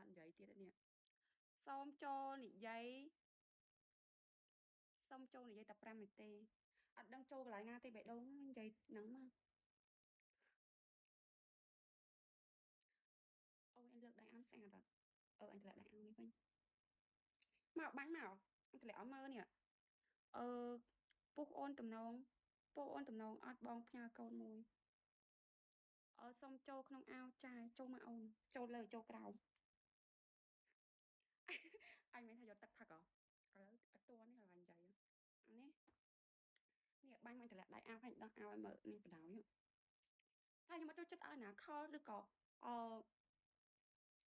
ត់និយាយទៀតនេះសូមចូលនិយាយសូមចូលនិយាយតែ5នាទីអត់ដឹងចូលកន្លែងណាទេបេះដូងនិយាយហ្នឹងមកអូយអញលើកដៃអានស្អាតអត់អឺអញតម្លាក់ដៃអាននេះវិញមកបាញ់មកអញតម្លាក់ឲ្យមើលនេះអឺពុះអូនតំណងពុះអូនតំណងអត់បងផ្ញើកូនមួយអឺសុំចូលក្នុងអាវចាយចូលមកអូនចូលលើចូលក្រោមអញមិនថាយកទឹកផឹកហ៎ឥឡូវអត់តនេះឥឡូវនិយាយនេះនេះបាញ់មកតម្លាក់ដៃអាវហើយដោះអាវឲ្យមើលនេះបដ ாய் តែខ្ញុំអត់ចូលចិត្តឲ្យណាខលឬក៏អឺ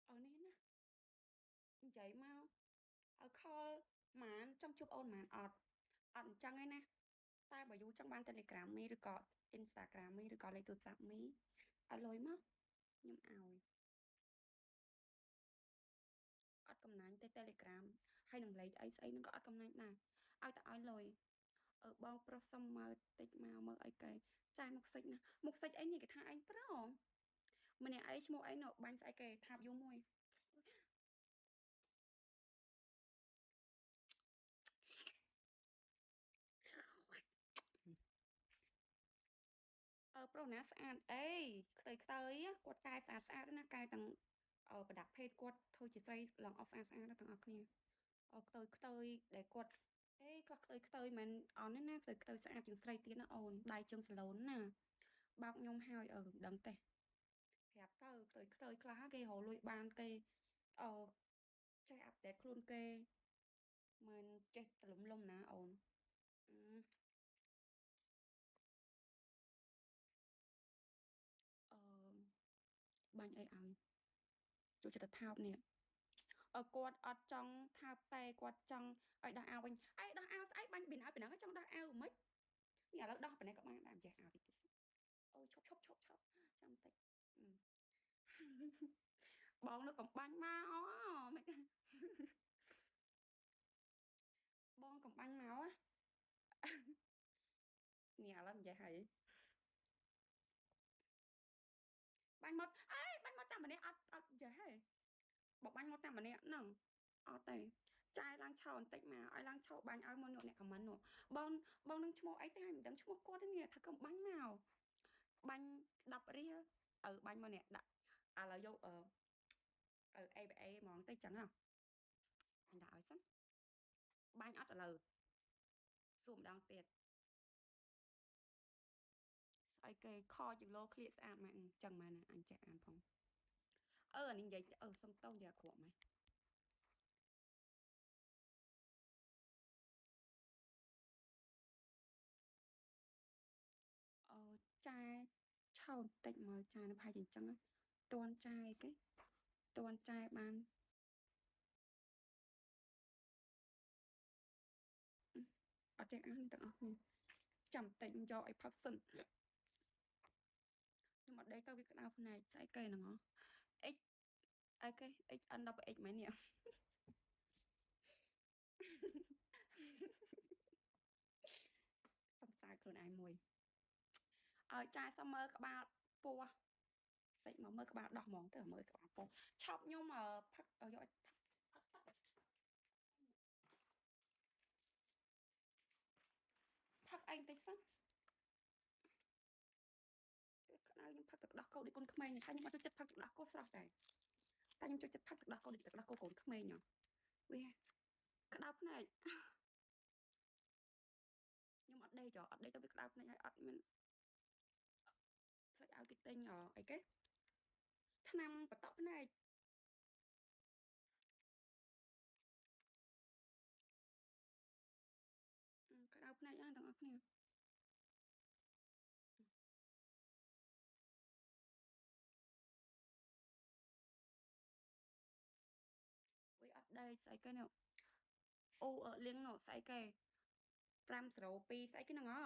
អឺនេះណានិយាយមកឲ្យខលម៉ានចង់ជួបអូនម៉ានអត់អត់អញ្ចឹងឯណាតែបើយូរចង់បាន Telegram មីឬក៏ Instagram មីឬក៏លេខទូរស័ព្ទមីឲ្យលុយមកខ្ញុំឲ្យអត់កំណាញ់ទេ Telegram ហើយនឹងលេខអីស្អីនឹងក៏អត់កំណាញ់ដែរឲ្យតែឲ្យលុយអឺបងប្រុសសុំមើលតិចមកមើលអីគេចាយមុខសិចណាមុខសិចអីនេះគេថាឯងប្រុសម្នាក់អីឈ្មោះអីនៅបាញ់ស្អីគេថាបយូមួយអឺប្រុសណាស្អាតអីខ្ទើយខ្ទើយគាត់កែស្អាតស្អាតណាកែទាំងប្រដាប់ភេទគាត់ធ្វើជាស្រីឡើងអស់ស្អាតស្អាតទាំងអស់គ្នាអឺខ្ទើយខ្ទើយដែលគាត់អេខ្លះខ្ទើយខ្ទើយមិនអន់ទេណាខ្ទើយខ្ទើយស្អាតជាងស្រីទៀតណាអូនដៃជើងសាឡូនណាបោកខ្ញុំហើយអឺមិនដឹងទេប្រាប់ទៅខ្ទើយខ្ទើយខ្លះគេរកលុយបានគេអឺចេះអាប់ដេតខ្លួនគេមិនចេះទលំលំណាអូនអឺបាញ់អីឲ្យចូលចិត្តថោបនេះអើគាត់អត់ចង់ថើបតែគាត់ចង់ឲ្យដោះអាវវិញអីដោះអាវស្អីបាញ់ពីណាពីណាចង់ដោះអាវមិននេះឥឡូវដោះប៉ុណ្ណេះក៏បានដែរចេះអាវតិចអូឈប់ឈប់ឈប់ឈប់ចាំតិចបងនៅកំបាញ់មកមិនបងកំបាញ់មកនេះឥឡូវនិយាយហើយបាញ់មកអេបាញ់មកតាមម្នាក់អត់អត់ចេះហេបើបាញ់មកតាមម្នាក់ហ្នឹងអត់ទេចាយឡើងឆោបន្តិចមកឲ្យឡើងឆោបាញ់ឲ្យមកអ្នកខមមិននោះបងបងនឹងឈ្មោះអីទេមិនដឹងឈ្មោះគាត់ទេនេះថាកុំបាញ់មកបាញ់10រៀលអឺបាញ់មកនេះដាក់ឥឡូវយកអឺ ABA ហ្មងទៅចឹងហ៎អញដាក់ឲ្យសិនបាញ់អត់ឥឡូវសួរម្ដងទៀតស្អីគេខជាងលោក្លៀកស្អាតម៉ែចឹងម៉ែណាអញចេះអានផងអឺអានេះនិយាយអឺសុំតោនិយាយអាក្រក់ម៉ែអឺចាឆោតតិចមើលចានៅប្រហែលជាអញ្ចឹងតន់ចាយគេតន់ចាយបានអត់ចេះអានទាំងអស់គ្នាចាំតិចយកឲ្យផឹកសិនខ្ញុំអត់ដេកទៅវាក្តៅភ្នែកស្អីគេហ្នឹងហ៎ X អីគេ X N 10 X មែននេះសំសាយខ្លួនឯងមួយឲ្យចាយសុំមើលក្បាលពោះតិចមកមើលក្បាលដោះហ្មងទៅមើលក្បាលពោះឆប់ខ្ញុំផឹកយកឲ្យផឹកឯងតិចសិនក្តៅខ្ញុំផឹកទឹកដោះគោដូចកូនក្មេងតែខ្ញុំអត់ចូលចិត្តផឹកទឹកដោះគោស្រស់តែតែខ្ញុំចូលចិត្តផឹកទឹកដោះគោដូចទឹកដោះគោកូនក្មេងហ៎វាក្តៅភ្នែកខ្ញុំអត់ដេកអត់ដេកទៅវាក្តៅភ្នែកហើយអត់មានភ្លេចឲ្យគេទិញអីគេថ្នាំបតក់ភ្នែកក្តៅភ្នែកហ្នឹងទាំងអស់គ្នាវាអត់ដេកស្អីគេនោះអូលៀងនោះស្អីគេ502ស្អីគេហ្នឹងហ៎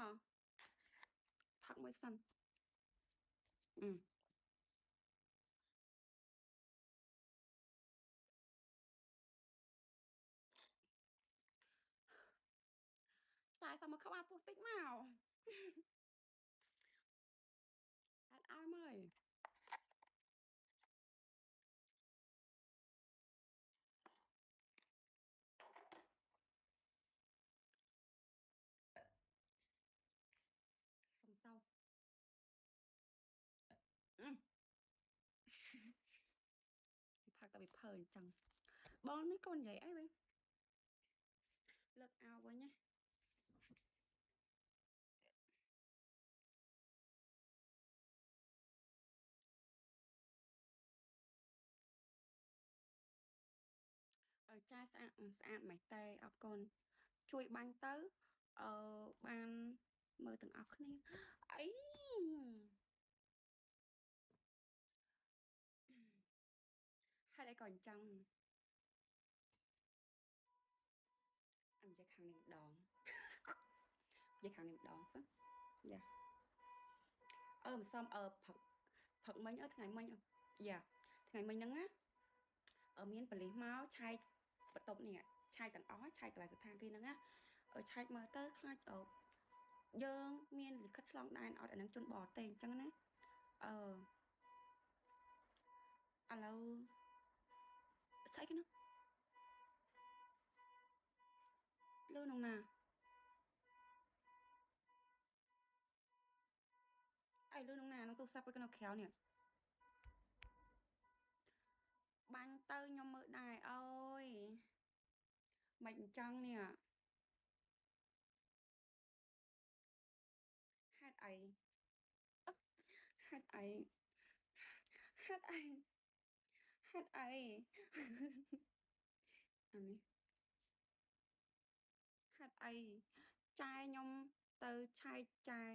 ផឹកមួយសិនអឺតែតែមកក្បាលពោះតិចមកអត់ឲ្យមើល ឃើញអញ្ចឹងបងនេះកូននិយាយអីវិញលើកអាវវិញណាឲ្យចាយស្អាតស្អាតម៉េចតែអរគុណជួយបាញ់ទៅអឺបានមើលទាំងអស់គ្នាអីហេតុអីក៏អញ្ចឹងអញនិយាយខាងនេះម្ដងនិយាយខាងនេះម្ដងសិនយ៉ាអឺមិនសមអឺផឹកផឹកមិញអឺថ្ងៃមិញយ៉ាថ្ងៃមិញហ្នឹងណាអឺមានប៉ូលីសមកឆែកបន្ទប់នេះឆែកទាំងអស់ឆែកកន្លែងស្ថានភាពហ្នឹងណាអឺឆែកមើលទៅខ្លាចអឺយើងមានលិខិតឆ្លងដែនអត់អានឹងជនបរទេសអញ្ចឹងណាអឺឥឡូវស្អីគេនោះលឺនងណាអីលឺនងណាក្នុងទូរស័ព្ទឯនៅក្រៅនេះបាញ់ទៅខ្ញុំមើលដែរអូយមិនអញ្ចឹងនេះហេតុអីហេតុអីហេតុអីហេតុអីអានេះហេតុអីចាយខ្ញុំទៅឆែកចាយ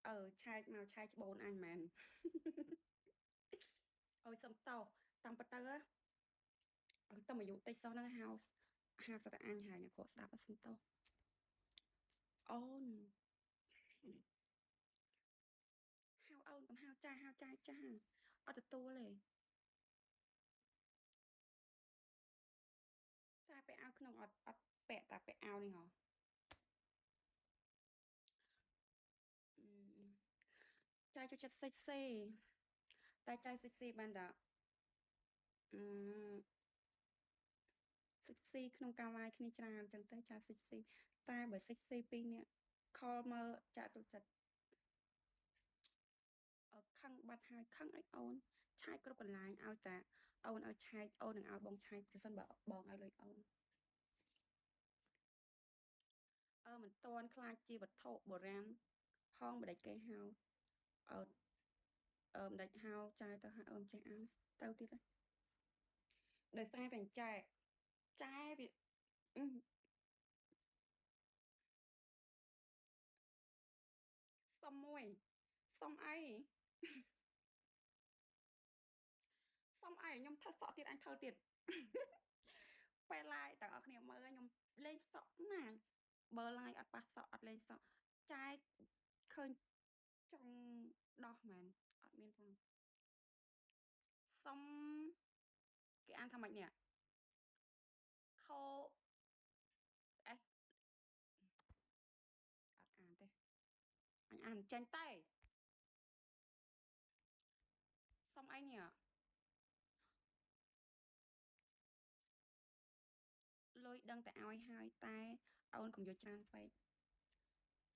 អឺឆែកមកឆែកច្បូនអញមែនអូយសុំតោតាមពិតទៅអឺទៅអាយុតិចសោះហ្នឹងហៅហៅសត្វអញហើយអ្នកគ្រូស្ដាប់អត់សុំតោអូនហៅអូនកុំហៅចាហៅចាចាអត់ទទួលទេចាពាក់អាវក្នុងអត់អត់ពាក់តែពាក់អាវនេះហ៎ចាយចូលចិត្តសិចស៊ីតែចាយសិចស៊ីបានតាអឺសិចស៊ីក្នុងការឡាយគ្នាច្រើនអញ្ចឹងទៅចាសិចស៊ីតែបើសិចស៊ីពីរនាក់ខលមើលចាក់ចូលចិត្តអឺខឹងបាត់ហើយខឹងអីអូនឆែកគ្រប់កន្លែងឲ្យតាអូនឲ្យឆែកអូននឹងឲ្យបងឆែកប្រសិនបើបងឲ្យលុយអូនអឺមិនតន់ខ្លាចជាវត្ថុបុរាណផងបដិគេហៅអឺអឺមិនដាច់ហៅចាយទៅហៅអូនចេះអានទៅទៀតហើយដោយសារតែចែកចែវាសុំមួយសុំអីសុំអីខ្ញុំធ្វើសក់ទៀតអញធ្វើទៀតពេលឡាយទាំងអស់គ្នាមើលខ្ញុំលេងសក់ណាបើឡាយអត់ប៉ះសក់អត់លេងសក់ចែកឃើញចង់ដោះមែនអត់មានផងសុំគេអានថាម៉េចនេះខោអេសអត់អានទេអញអានចេញតែសុំអីនេះលុយដឹងតែឲ្យហើយតែអូនកុំយកច្រើនពេក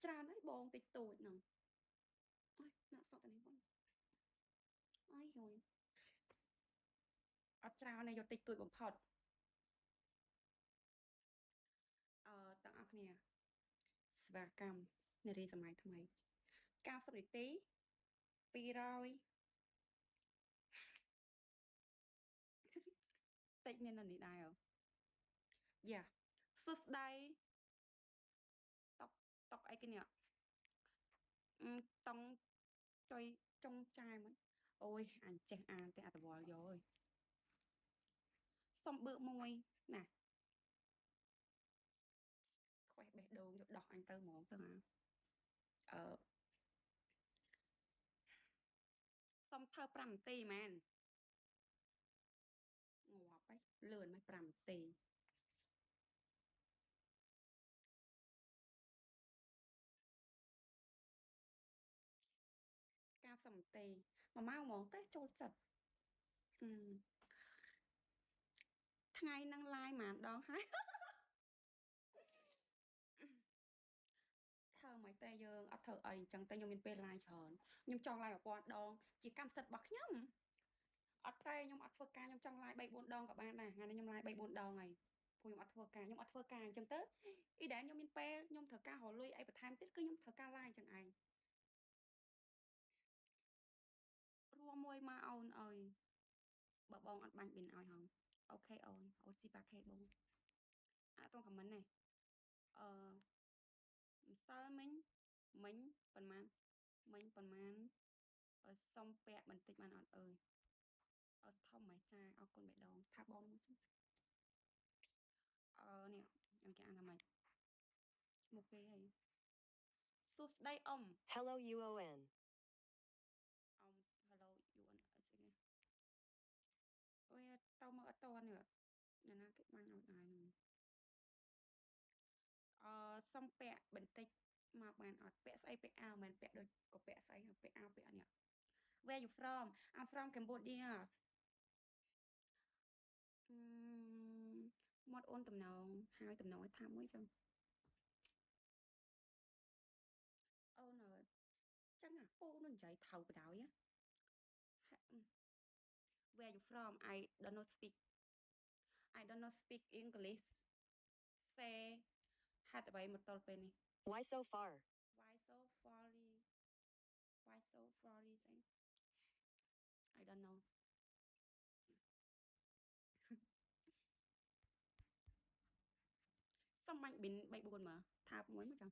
ច្រើនហើយបងតិចតួចហ្នឹងអើយណាក់សក់ទៅនេះបងអើយយអត់ច្រើនទេយកតិចតួចបំផុតអឺទាំងអស់គ្នាស្វាកម្មនារីសម័យថ្មី90នាទី200តិចមាននៅនេះដែរយ៉ាសួស្ដីតុកតុកអីគេនេះតង់ចុយចុងចាយមិនអូយអញចេះអានតែអត្តវល់យកអើយសុំបឺកមួយណាខ្វេះបេះដូងយកដោះអញទៅហ្មងទៅណាអឺសុំធ្វើ5នាទីមែនងាប់ហីលឿនមិន5នាទី90នាទី1ម៉ោងហ្មងទេចូលចិត្តអឺថ្ងៃនឹងឡាយប៉ុន្មានដងហើយធ្វើមិនទេយើងអត់ធ្វើអីអញ្ចឹងតែខ្ញុំមានពេលឡាយច្រើនខ្ញុំចង់ឡាយ1000ដងជាកម្មសិទ្ធិរបស់ខ្ញុំអត់ទេ ខ្ញុំអត់ធ្វើការខ្ញុំចង់ live 3 4ដងក៏បានដែរថ្ងៃនេះខ្ញុំ live 3 4ដងហើយព្រោះខ្ញុំអត់ធ្វើការខ្ញុំអត់ធ្វើការអញ្ចឹងទៅអ៊ីដែលខ្ញុំមានពេលខ្ញុំត្រូវការរកលុយអីបន្ថែមទៀតគឺខ្ញុំត្រូវការ live អញ្ចឹងឯងរួមមួយមកអូនអើយបើបងអត់បាញ់ប៊ីនឲ្យហងអូខេអូនអូនស៊ីប៉ាខេបងអត់តខមមិនទេអឺម្សិលមិញមិញប៉ុន្មានមិញប៉ុន្មានសុំពាក់បន្តិចបានអត់អើយអត់ធំហ្មងចាអរគុណបេះដូងថាបងមួយសិនអឺនេះខ្ញុំគេអានថាម៉េចឈ្មោះគេហីសួស្ដីអ៊ំ Hello UON. អ៊ំ hello UN អីស្អីគេអូយតើមើលអត់តនេះអ្នកណាគេបាញ់ឲ្យដែរនោះអឺសុំពាក់បន្តិចមកបានអត់ពាក់ស្អីពាក់អាវមិនពាក់ដូចក៏ពាក់ស្អីពាក់អាវពាក់នេះ Where you from? I'm from Cambodia. អឺមាត់អូនតំណងហើយតំណងឲ្យថាមួយចឹងអូនអើចឹងអាពូនឹងនិយាយថៅបដ ாய் ណា Where you from? I don't know speak, I don't know speak English. Say ហេតុអ្វីមកទល់ពេលនេះ Why so far? Why so far? Why so far ស្អី I don't know. សុំបាញ់ប៊ីន3 4មើលថាមួយមកចឹង